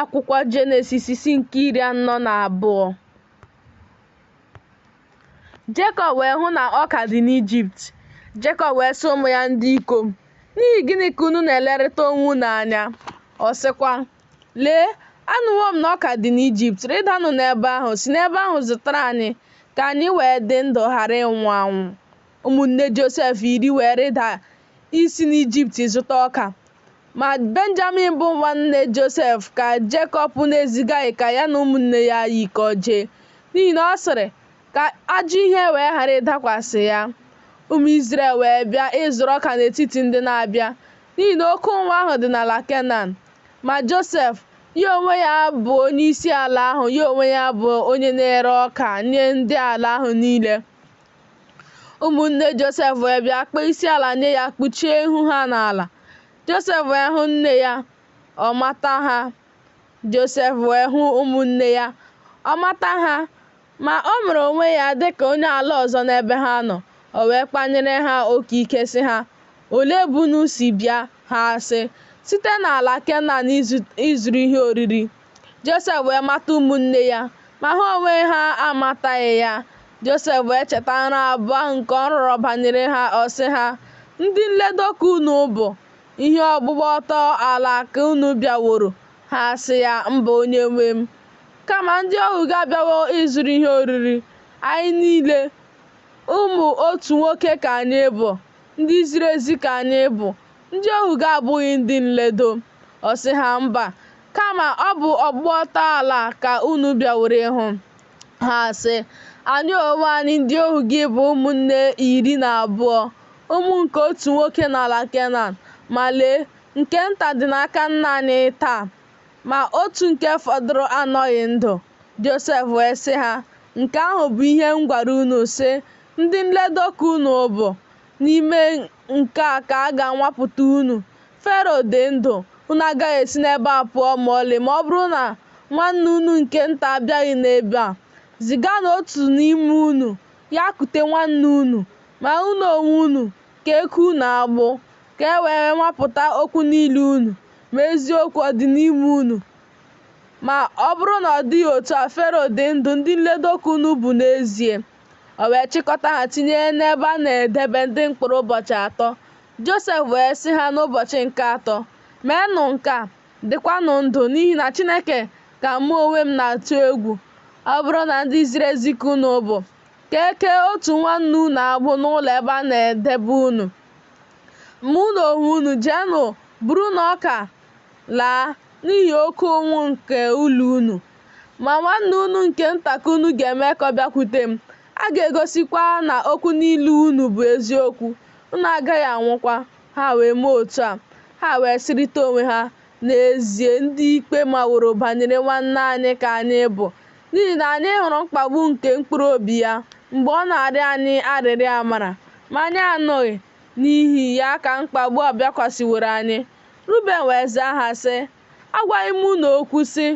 Akwụkwọ Jenesis isi nke 42. Jekọb wee hụ na ọka dị n'Ijipt. Jekọb wee sị ụmụ ya ndị ikom, N'ihi gịnị ka unu na-elerịta onwe unu anya? Ọ sịkwa, Lee, anụwo m na ọka dị n'Ijipt, rịdanụ n'ebe ahụ, si n'ebe ahụ zụtara anyị, ka anyị wee dị ndụ ghara ịnwụ anwụ. Ụmụnne Josef 10 wee rịda isi n'Ijipt zụta ọka. Ma Benjamin bụ nwanne Josef ka Jekọb na-ezigaghị ka ya na ụmụnne ya yikọọ jee, n'ihi na ọ sịrị, Ka ajọ ihe wee ghara ịdakwasị ya. Ụmụ Izrel wee bịa ịzụrụ ọka n'etiti ndị na-abịa, n'ihi na oke ụnwụ ahụ dị n'ala Kenan. Ma Josef, ya onwe ya bụ onyeisi ala ahụ, ya onwe ya bụ onye na-ere ọka nye ndị ala ahụ niile. Ụmụnne Josef wee bịa kpọọ isiala nye ya, kpuchie ihu ha n'ala. Josef wee hụ nne ya, ọ mata ha. Josef wee hụ ụmụnne ya, ọ mata ha, ma o mere onwe ya dị ka onye ala ọzọ n'ebe ha nọ. O wee kpanyere ha ụka ike sị ha, Olee ebe unu si bịa? Ha sị, Site n'ala Kenan ịzụrụ ihe oriri. Josef wee mata ụmụnne ya, ma ha onwe ha amataghị ya. Josef wee cheta nrọ abụọ ahụ nke ọ rọrọ banyere ha, ọ sị ha, Ndị nledo ka unu bụ, ihe ọgbụgba ọtọ ala ka unu bịaworo. Ha sị ya, Mba, onye nwe m, kama ndị ohu gị abịawo ịzụrụ ihe oriri. Anyị niile, ụmụ otu nwoke ka anyị bụ, ndị ziri ezi ka anyị bụ, ndị ohu gị abụghị ndị nledo. Ọ sị ha, Mba, kama ọ bụ ọgbụgba ọtọ ala ka unu bịaworo ịhụ. Ha sị, Anyị onwe anyị ndị ohu gị bụ ụmụnne 12, ụmụ nke otu nwoke n'ala Kenan, ma lee, nke nta dị n'aka nna anyị taa, ma otu nke fọdụrụ anọghị ndụ. Josef wee sị ha, Nke ahụ bụ ihe m gwara unu, sị, Ndị nledo ka unu bụ. N'ime nke a ka a ga-anwapụta unu. Fero dị ndụ, unu agaghị esi n'ebe a pụọ ma ọlị ma ọ bụrụ na nwanne unu nke nta abịaghị n'ebe a. Ziganụ otu n'ime unu, ya kute nwanne unu, ma unu onwe unu, ka e kee unu agbụ, ka e wee nwapụta okwu niile unu, ma eziokwu ọ dị n'ime unu. Ma ọ bụrụ na ọ dịghị otu a, Fero dị ndụ, ndị nledo ka unu bụ n'ezie. O wee chịkọta ha tinye n'ebe a na-edebe ndị mkpọrọ ụbọchị atọ. Josef wee sị ha n'ụbọchị nke atọ, Meenụ nke a, dịkwanụ ndụ, n'ihi na Chineke ka mụ onwe m na-atụ egwu. Ọ bụrụ na ndị ziri ezi ka unu bụ, ka e kee otu nwanne unu agbụ n'ụlọ ebe a na-edebe unu. Ma unu onwe unu, jeenụ burunụ ọka laa n'ihi oke ụnwụ nke ụlọ unu. Ma nwanne unu nke nta ka unu ga-eme ka ọ bịakwute m, a ga-egosikwa na okwu niile unu bụ eziokwu, unu agaghị anwụkwa. Ha wee mee otu a. Ha wee sịrịta onwe ha, N'ezie, ndị ikpe maworo banyere nwanne anyị ka anyị bụ, n'ihi na anyị hụrụ mkpagbu nke mkpụrụ obi ya mgbe ọ na-arịọ anyị arịrịọ amara, ma anyị anụghị, n'ihi ya ka mkpagbu a bịakwasịworo anyị. Ruben wee zaa ha, sị, Agwaghị m unu okwu, sị,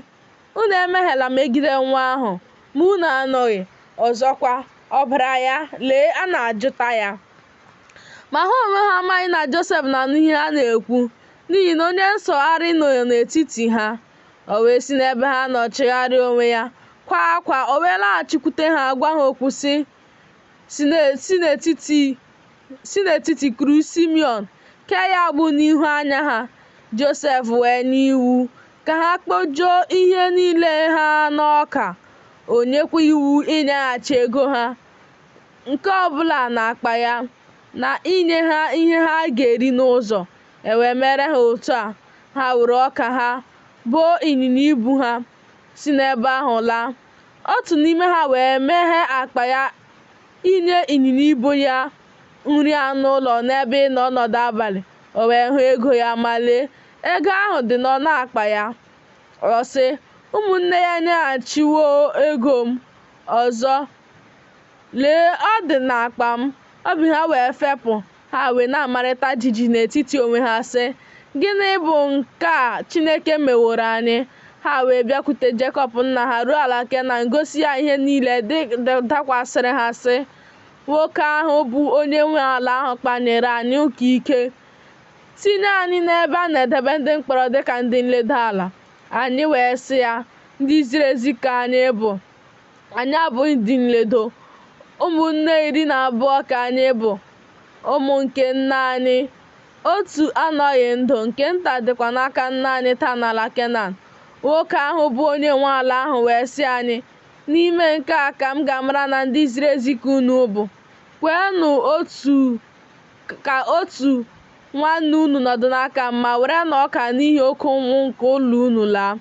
Unu emehiela megide nwa ahụ, ma unu anụghị. Ọzọkwa, ọbara ya, lee, a na-ajụta ya. Ma ha onwe ha amaghị na Josef na-anụ ihe ha na-ekwu, n'ihi na onye nsọgharị nọ n'etiti ha. O wee si n'ebe ha nọ chigharịa onwe ya, kwaa akwa, o wee laghachikwute ha, gwa ha okwu, sị, Si n'etiti kuru Simiọn, kee ya agbụ n'ihu anya ha. Josef wee nye iwu ka ha kpojuo ihe niile ha n'ọka, o nyekwa iwu inyeghachi ego ha, nke ọ bụla n'akpa ya, na inye ha ihe ha ga-eri n'ụzọ. E wee mere ha otu a. Ha were ọka ha boo ịnyịnya ibu ha, si n'ebe ahụ laa. Otu n'ime ha wee meghee akpa ya inye ịnyịnya ibu ya nri anụ ụlọ n'ebe ịnọ ọnọdụ abalị, o wee hụ ego ya, ma lee, ego ahụ dị n'ọnụ akpa ya. Ọ sị, Ụmụnne ya enyeghachiwo ego m, ọzọ, lee, ọ dị n'akpa m. Obi ha wee fepụ, ha wee na-amarịta jijiji n'etiti onwe ha, sị, Gịnị bụ nke a Chineke meworo anyị? Ha wee bịakwute Jekọb nna ha ruo ala Kenan, gosi ya ihe niile dakwasịrị ha, sị, Nwoke ahụ bụ onye nwe ala ahụ kpanyere anyị ụka ike, tinye anyị n'ebe a na-edebe ndị mkpọrọ dị ka ndị nledo ala. Anyị wee sị ya, Ndị ziri ezi ka anyị bụ, anyị abụghị ndị nledo. Ụmụnne 12 ka anyị bụ, ụmụ nke nna anyị. Otu anọghị ndụ, nke nta dịkwa n'aka nna anyị taa n'ala Kenan. Nwoke ahụ bụ onye nwe ala ahụ wee sị anyị, N'ime nke a ka m ga-amara na ndị ziri ezi ka unu bụ. Kwenụ ka otu nwanne unu nọdụ n'aka m, ma werenụ ọka n'ihi oke ụnwụ nke ụlọ unu laa.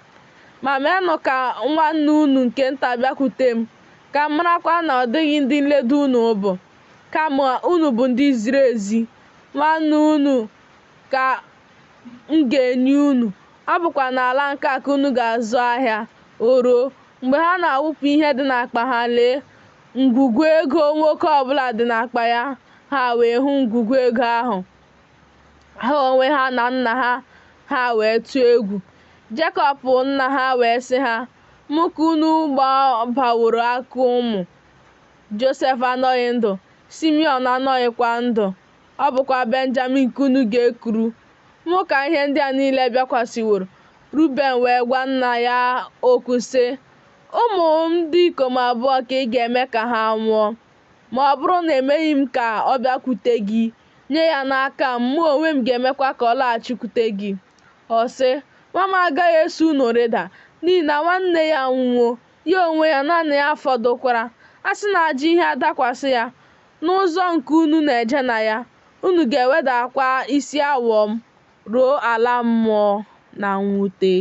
Ma meenụ ka nwanne unu nke nta bịakwute m, ka m marakwa na ọ dịghị ndị nledo unu bụ, kama unu bụ ndị ziri ezi. Nwanne unu ka m ga-enye unu, ọ bụkwa n'ala nke a ka unu ga-azụ ahịa. O ruo, mgbe ha na-awụpụ ihe dị n'akpa ha, lee, ngwugwu ego nwoke ọbụla dị n'akpa ya, ha wee hụ ngwugwu ego ahụ. Ha onwe ha na nna ha ha wee tụọ egwu. Jekọb nna ha wee sị ha, Mụ ka unu gbabaworo aka ụmụ. Josef anọghị ndụ, Simiọn anọghịkwa ndụ, ọ bụkwa Benjamin ka unu ga-ekuru. Mụ ka ihe ndị a niile bịakwasịworo. Ruben wee gwa nna ya okwu sị, Ụmụ m ndị ikom abụọ ka ị ga-eme ka ha nwụọ. Ma ọ bụrụ na emeghị m ka ọ bịakwute gị, nye ya n'aka m, mụ onwe m ga-emekwa ka ọ laghachikwute gị. Ọ sị, Nwa m agaghị eso unu rịda, n'ihi na nwanne ya anwụwo, ya onwe ya naanị ya fọdụkwara. A sị na ajọ ihe adakwasị ya n'ụzọ nke unu na-eje na ya, unu ga-ewedakwa isi awọ m ruo ala mmụọ na mwute.